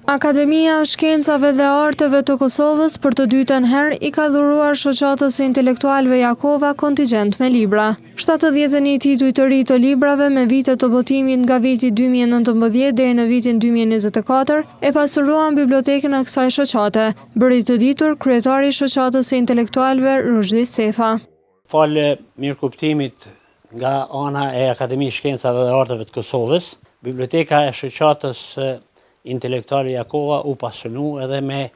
Akademia e Shkencave dhe Arteve të Kosovës për të dytën herë i ka dhuruar Shoqatës së Intelektualëve Jakova kontigjent me libra. 71 tituj të ri të librave me vite të botimit nga viti 2019 deri në vitin 2024 e pasuruan bibliotekën e kësaj shoqate, bëri të ditur kryetari i Shoqatës së Intelektualëve Ruzhdi Sefa. Falë mirëkuptimit nga ana e Akademisë Shkencave dhe Arteve të Kosovës, Biblioteka e Shoqatës Intelektuale Jakova u pasunu edhe me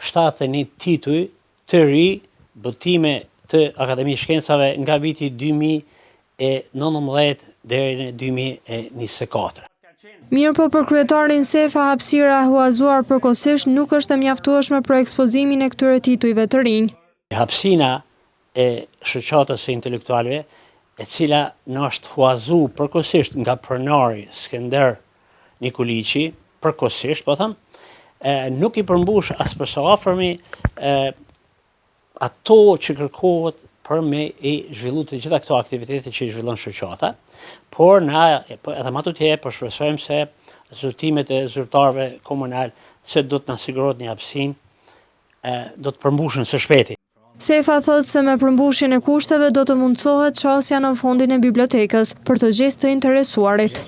71 tituj të ri botime të Akademisë Shkencave nga viti 2019 deri në 2024. Mirëpo për kryetarin Sefa hapësira e huazuar përkohësisht nuk është e mjaftueshme për ekspozimin e këtyre titujve të rinj. Hapësina e shoqatës së intelektualëve, e cila na është huazu përkohësisht nga pronari Skender Nikoliqi, përkohësisht po them, nuk i përmbush as për së afërmi ato që kërkohet për me i zhvillu të gjitha këto aktivitete që i zhvillon shoqata, por na edhe ma tutje po shpresojmë se zotimet e zyrtarëve komunal se do të na sigurohet një hapësinë do të përmbushen së shpejti. Sefa thotë se me përmbushjen e kushteve do të mundësohet qasja në fondin e bibliotekës për të gjithë të interesuarit.